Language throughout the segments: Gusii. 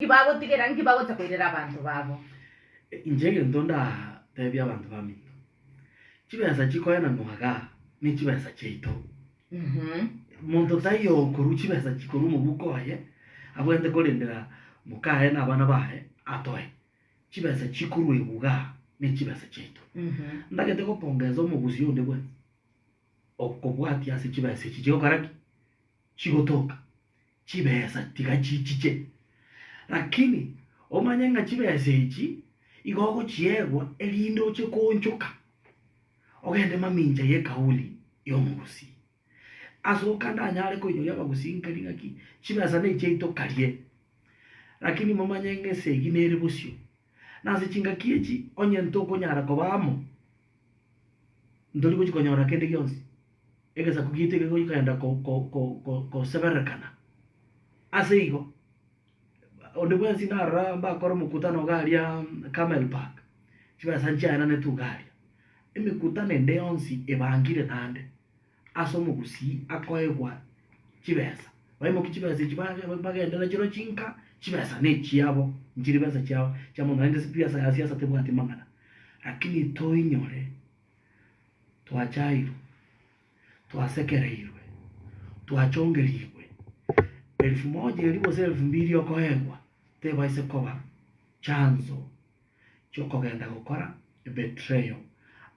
Nki bagotigera, nki bagocha koirera abanto babo? Inche egento ndatebie abanto baminto, chibesa chikoenanwa igaa ne chibesa chiaito. Monto taiyo okorwa chibesa chikorwa omobuko oye, abwenerete korendera mokaye na abana baye atoe. Chibesa chikorwa igwa igaa ne chibesa chiaito. Ntagete gopongeza omogusii onde bwensi, okobwatia ase chibesa echi chigokora ki? Chigotoka. Chibesa tiga chichiche. Lakini omanye ng'a chibesa echi igo ogochiegwa erinde oche koonchoka ogende mamincha y'ekauli y'omogusii. Ase oka ndanyare koinyoria abagusii nkeri ng'aki chibesa nechiaito karie, lakini momanye ng'a esegi nere bosio. Na ase chingaki echi onye ntokonyara koba amo, ntori gochi konyora kende gionsi. Egesaku giaito ekegochia goseberekana. Ase igo, onde bwensi narora mbakore omokutano iga aria Camel Park, chibesa nchiaenanetwe iga aria. Emekutano ende yonsi ebangire naende ase omogusii akoegwa chibesa, baimokie chibesa echi bagende nachio chinka, chibesa nechiabo, nchiri besa chia chia monto naende ebiasa ya siasa tebwati mang'ana. Lakini toinyore. twachairwe, twasekereirwe, twachongerigwe, elfu moja eria gose elfu mbili okoegwa tebaise koba chanzo chiokogenda gokora ebetrayal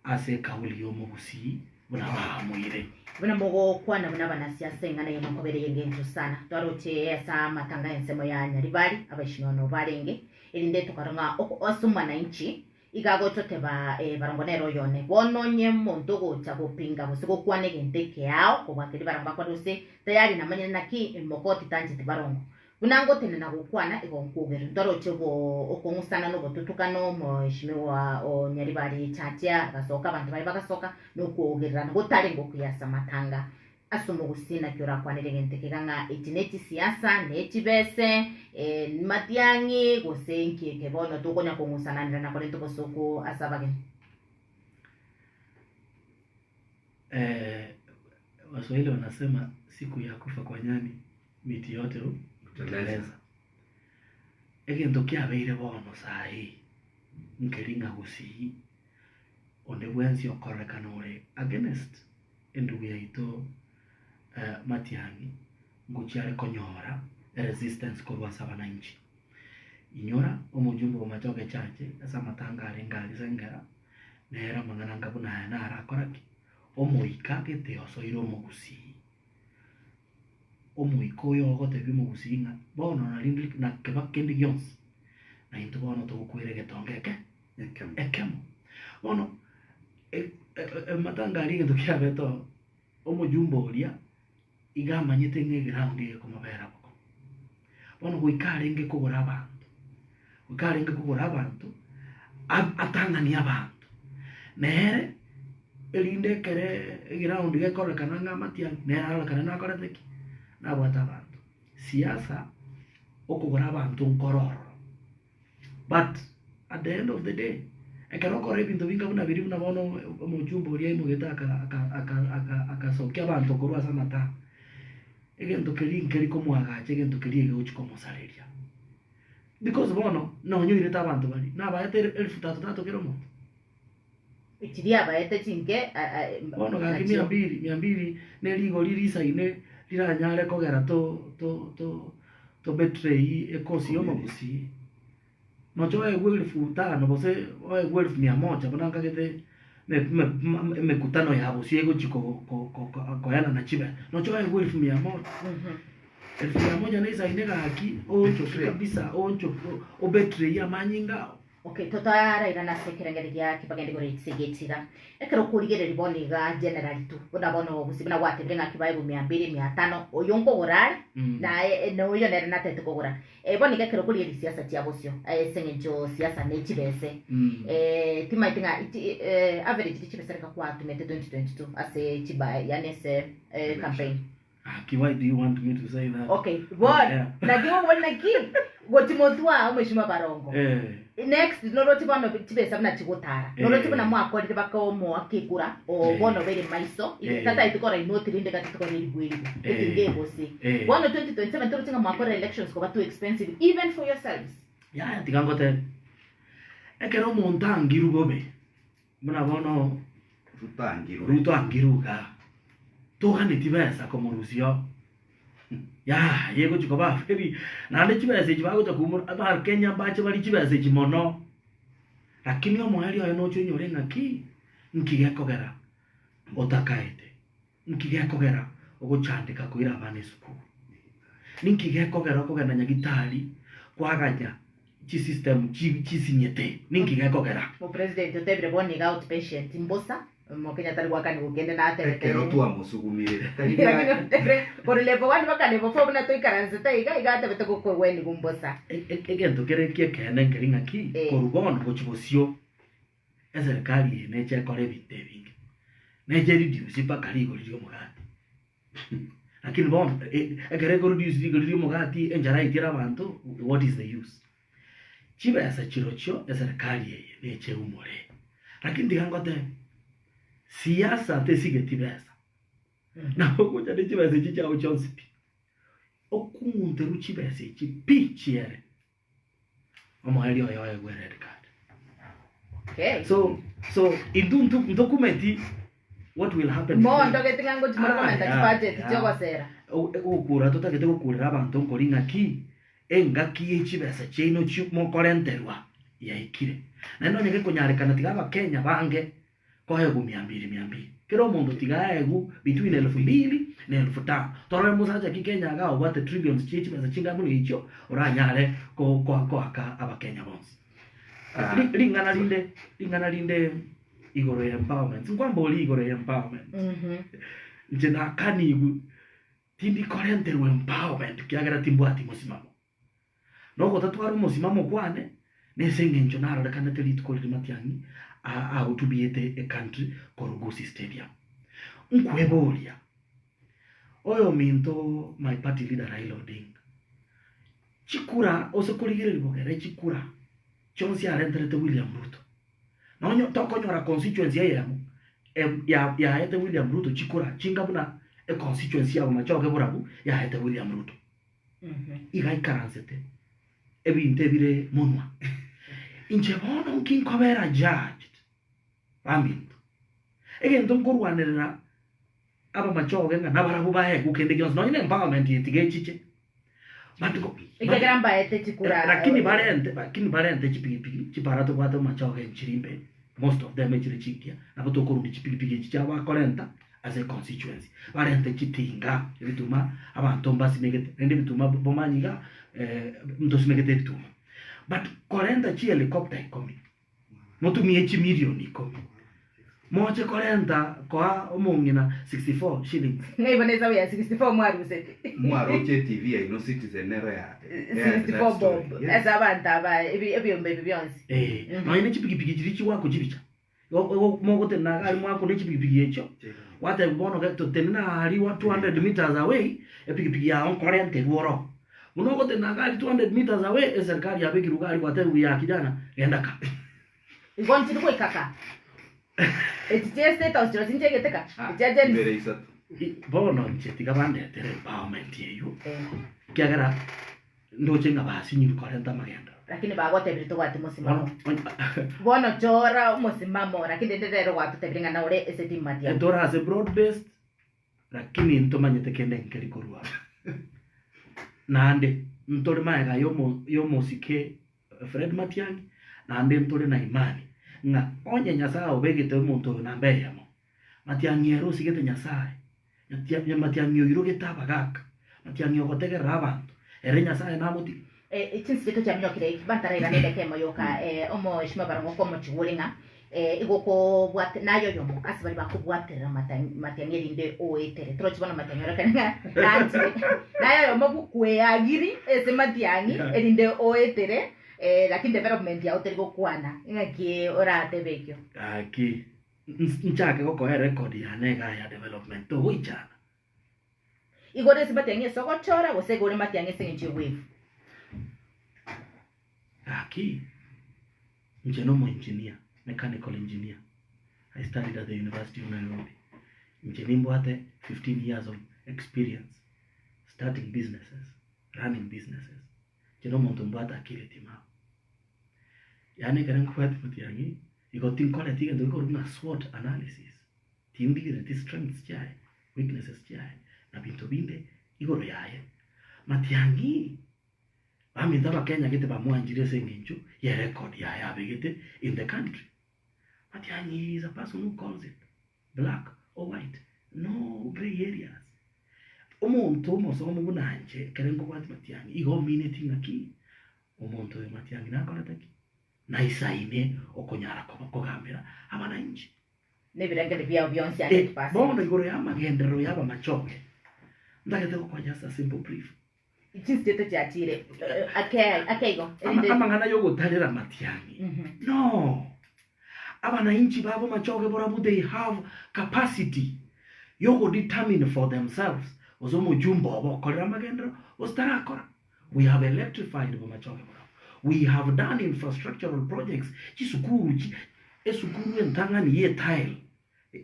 ase ekauli y'omogusii buna baamoire. Buna mogokwana buna abanasiasa eng'ana eye nokobera ey'engencho sana. Twaroche ase amatanga y'ensemo ya Nyaribari abaishinono barenge, erinde tokarora ng'a ase omwananchi Iga agototeba, Ee, barongo nere oyone. Bono onye omonto ogocha gopinga gose gokwana egento ekeao kobua keria barongo akore gose tayari namanyire naki emokoti tancheti barongo. Buna ngotenena gokwana igo nkwogerwe. Ntoroche obo okong'usana na obotutukano omoeshimiwa o Nyaribari Chache agasoka abanto baye bagasoka na okwogererana gotarenge okuya ase amatanga. Ase omogusii naki orakwanere egento eke iga ng'a echi ne chisiasa, ne chibese, matiang'i, gose inki eke bono tokonya kong'usananera na korenta obosooku ase abageni? Waswahili wanasema siku ya kufa kwa nyani miti yote huteleza. Egento kiabeire bono saii nkeri ng'a gusii onde bwensi okororekana ore against endugu yaito Matiang'i ngochia are konyora eresistance korwa ase abananchi. Inyora omojumbe o Machoge Church ase amatanga arenge aria Sengera, nere amang'ana anga buna aya naro akora ki? Omoika gete osoire omogusii. Omoika oyo ogotebia omogusii ng'a bono narinde na keba kende gionsi, na intwe bono togokwera egetonga eke ekemo. Bono amatanga aria egento kiabete oo, omojumbe oria iga amanyete ng'a eground ekomobera bokong'u. Bono goika arenge kogora abanto, goika arenge kogora abanto, atang'anie abanto, nere erinde ekere eground gekororekana ng'a amatiang'i, nere arorekane nakorete ki? Nabwate abanto. Siasa, okogora abanto nkoro ororo. But at the end of the day, ekero okora ebinto binga buna biria buna bono omochumba oria aimogete aka- aka- aka- aka- akasokia abanto korwa ase amataa, egento keria nkeri komoagacha egento keria egegochi komosareria. Because bono nonye oirete abanto baria, nabaete elfu tatu tatu kera omonto. Chiria abaete chinke Bono gaki mia mbili, mia mbili ne rigori risaine riranyare kogera to to to to betray ekosi y'omogusii. Nocha oegwe elfu tano gose oegwe elfu mia moja buna nkagete emekutano ya bosio egochi ko ko ko koenana chibe. Nocha oegwe elfu mia moja. Elfu mia moja neisaine gaki oonchoke kabisa oonchoke obetray amanyinga ao. Okay, totarairana ase ekerengerio gia kebagende igoro ye chisegi echi iga. Ekero okorigereria bono iga generally tu, buna bono gose buna gwatebire ng'a kibaegwe mia mbiri, mia tano, oyo nkogora are, na na oyo nere natete kogora. Bono iga ekero okorigereria siasa chia bosio, ase eng'encho siasa ne chibese, timaeti ng'a iti average chibesa reka kwatumete 2022 ase chiba yaani ase campaign. Aki why do you want me to say that? Okay, bono Yeah. naki gokobori naki? Gochi motwa omweshimiwa Barongo. Eh. Next noroche bono chibesa buna chigotara. Noroche Eh. buna mwakorire bakaomoa kekura o Eh. bono bere maiso. Eh. Tataeti kora inoti rinde gati tikora eribu eribu. Eh. Etinga egose. Eh. Bono 2027 toroche ng'a mwakorire elections koba too expensive even for yourselves. Yaya tiga ngotebe. Ekero omonto angirwe bobe, buna bono Ruto angirwe. Ruto angirwe igaa, toganeti besa komorusia oo. Yaya egochi koba very naende chibesa echi bagocha koumora abakenya mbache barie chibesa echi mono, lakini omoerio oye noche onyore ng'aki, nki gekogera otakaete, nki gekogera ogochandeka koira abana esukuru, ninki gekogera okogenda nyagitari kwaganya chisystem chi chisinyete, ninki gekogera? Omopresident otebire bono iga outpatient mbosa, Omokenya tari goakanigwa kende natebete. Ekero twamosugumire, tari Lakini bia- otebire korwa level one mpaka level four buna toikaransete iga, iga atebete gokoegwenigwa mbosa. E- e- Egento kere ki'ekeene nkeri ng'aki, Eh. korwa bono gochia bosio, eserekari eye neche ekore ebinto ebinge, neche ereduce mpaka rigori ri'omogati. Lakini bono, e- ekero ekoreduce rigori ri'omogati enchara yaitire abanto, what is the use? Chibesa chirochio eserekari eye neche eumore. Lakini tiga ngotebie, siasa tesigeti besa. Nabo ogocha ne chibesa echi chiago chionsi pi, okung'unterwe chibesa echi pi chiere, omoerio oye oegwe red card. Okay. So, so intwe nto ntokumeti what will happen today. Moondogeti ng'a ngochi more Ah, komenta yeah, chibudget yeah. chi'ogosera. Ogokura totagete gokurera abanto nkori ng'aki, Engaki ye chibesa chiaino chi mokorenterwa yaikire. Naende onye gekonyarekana tiga Abakenya bange koegwa mia mbili mia mbili. Kera omonto tiga aegwe between elfu mbili na elfu tano. Torore mosacha ki Kenya igaa obwate trillions chie chibesa chinga buna echio oranyare ko ko koaka Abakenya bonsi. Ah. Ri ring'ana rinde ring'ana rinde igoro ya empowerment, nkwamboria igoro ya empowerment. Inche nakanigwe Tindi korenterwa empowerment kiagera timbwati mosimamo. Na ogotatwara omosimamo kwane nese engencho narorekanete rituko riria Matiang'i agotubiete ecountry korwa Gusii Stadium. Nkweboria, oyominto my party leader Raila Odinga, chikura ose korigereria bogere chikura chionsi arenterete William Ruto, Nonye tokonyora constituency eyemo yaete William Ruto chikura chinga buna econstituency ya Bomachoge borabu yaete William Ruto. Iga aikaransete ebinto ebire monwa. Inche bono nki nkobera judged baminto. Egento nkorwanerera abamachoge ng'a nabarabwo baegwe kende gionsi nonye na empowerment eye tiga echiche. But go- Ekiagera mbaete chikura. Lakini barente lakini barente chipigipigi chipara tobwate omachoge nchiri mbe most of them echire chingiya nabo tokorundi chipigipigi echi chiabo bakorenta ase econstituency barente chitinga ebituma abanto mbasimegete naende ebituma bomanye iga ntosimegete ebituma but korenta chihelicopter ikomi Motumie chimilioni ikomi, moche korenta koa omong'ina 64 shillings. Ng'a igo nesabu ya 64 mwarusete. Mwaroche eTV yaino Citizen nero ya aired that 64 story. bob Yes. ase abanto aba ebi- ebiombe ebi bionsi. Eh, Mhm. nonya ne chipigipigi chiria chigoakwa chibicha. Igo- igo mogotenena iga aria mwakuna echipigipigi echio, gwatebigwa bono ge totenena aria wa 200 meters away, epigipigi yago nkorenterwe oro. Buna ogotenena iga aria 200 meters away, eserikari yabekirwe iga aria gwatebigwa ya kijana, genda ka. Igo nchiri goika ka. Echi chia estate house chirochio nchiegete ka. Ah, Echia Gen Z. ibere isato. Bono inche tiga bandetere empowerment eywo, Eh. ekiagera ndoche ng'a basinyirwe korenta amagenderero. Lakini bagotebire tobwati mosimamo. Bono Bono chora omosimamo, lakini rende rero gwatotebire ng'a nore ase team Matiang'i. Tore ase broad based, Lakini ntomanyete kende nkeri korwa abo. Naende ntore magega y'omo y'omosike Fred Matiang'i, naende ntore na imani ng'a onye Nyasae obegete omonto oyo namba eyemo, Matiang'i ere osigete Nyasae, Nyatia Matiang'i oirogete abagaka, Matiang'i ogotegerera abanto, ere Nyasae namotige. Chinse chiaito chiaminyokire bantarairana edaka emo yoka, omoeshima barongo okomochigwa ore ng'a igo okobwate naye oyomo ase baria bakobwaterera matiang'i erinde oetere. Torochi bono matiang'i ororekane ng'a nanchire. Naye oyomo bw'okweagiri ase matiang'i erinde oetere lakini development yao teri gokwana ng'aki oratebe ekio. Gaki nchake gokoa erecord yane iga ya development togoichana. Igo ore ase matiang'i ase ogochora gose igo ore matiang'i ase eng'encho y'obwefu? Gaki, inche nomo engineer, mechanical engineer. I studied at the University of Nairobi. Inche nimbwate 15 years of experience starting businesses, running businesses. Inche nomonto mbwate akili timamu. Yaani ekero nkobwati Matiang'i, igo tinkoreti egento gekorokwa ng'a SWOT analysis. Tindigereti strengths chiaye, weaknesses chiaye, na binto binde igoro yaye. Matiang'i, baminto abakenya gete bamwanchire ase eng'encho ye record yaye abegete in the country. Matiang'i is a person who calls it black or white, no grey areas. Omonto omosomo buna inche ekere nkobwati Matiang'i, igo omineti ng'aki, omonto oyo Matiang'i nakorete ki? Naisaine okonyara koba kogambera abananchi. Nebirengererio biao bionsi 100%. Bono igoro y'amagenderero y'abamachoge, ntagete gokoa just a simple brief. Chinsi chiachire akeigo. Amang'ana y'ogotarera Matiang'i. No. Abananchi babo machoge borabu they have capacity yogo determine for themselves gose omojumbe obo okorera amagenderero gose tarakora. We have electrified bomachoge borabu. We have done infrastructural projects chisukuru chi esukuru entang'ani ye tile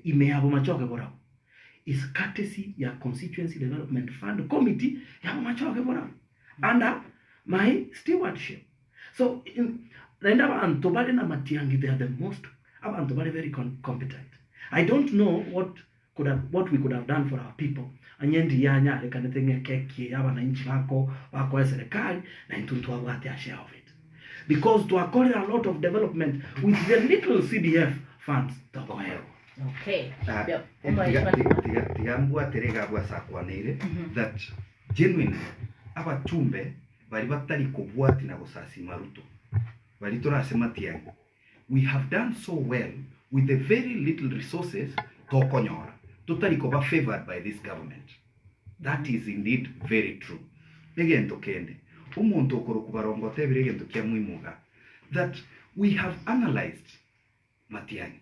ime yabo machoge borabu is courtesy ya Constituency Development Fund Committee yabo machoge borabu under my stewardship. So naende abanto bare na Matiang'i they are the most abanto bare very competent. I don't know what we could have done for our people. Anye ndiye anyarekanete ng'a ekeki abananchi bako bakoa eserikali na intwe ntwabwate a share of it. Because twakorire a lot of development with the little CDF funds tokoewa. Okay. Ah, Bio, tiga mbwatere iga abwo ase akwaneire that genuinely abachumbe bari batari kobwati na gosasima Ruto bari torase Matiang'i we have done so well with the very little resources tokonyora totari koba favored by this government. That is indeed very true. Egento kende omonto okoroku barongo otebire egento kia muimuga that we have analyzed Matiang'i.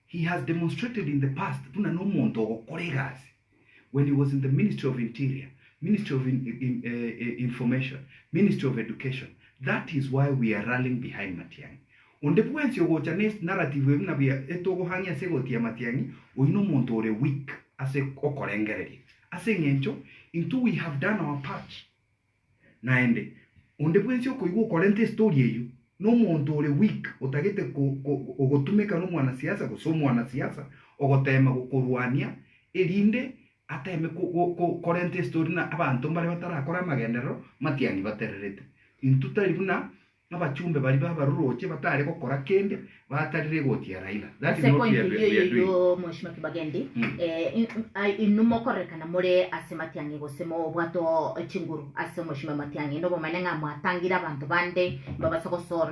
He has demonstrated in the past buna nomonto ogokora egasi when he was in the Ministry of Interior, Ministry of Information, Ministry of Education. That is why we are rallying behind Matiang'i. Onde bwensi ogocha ne narrative ebi nabia etogohang'ia ase egoti ya Matiang'i oyu nomonto ore weak ase okorengereria. Ase eng'encho intwe we have done our part. Naende onde bwensi okoigwa okorenta estory eyu nomonto ore weak otagete ogotumeka nomwanasiasa gose omwanasiasa ogotema gokorwania erinde ateme korenta estory na abanto mbare batarakora amagenderero Matiang'i batererete. Intwe tari buna abachumbe bari babaruroche batare gokora kende batarire egoti ya Raila. That is Ase not point we are doing. Iyo Mheshimiwa Kibagendi, inumokorekana more ase Matiang'i gose mobwato chinguru ase Mheshimiwa Matiang'i nobomane ng'a mwatangire abanto bande babasa gosora.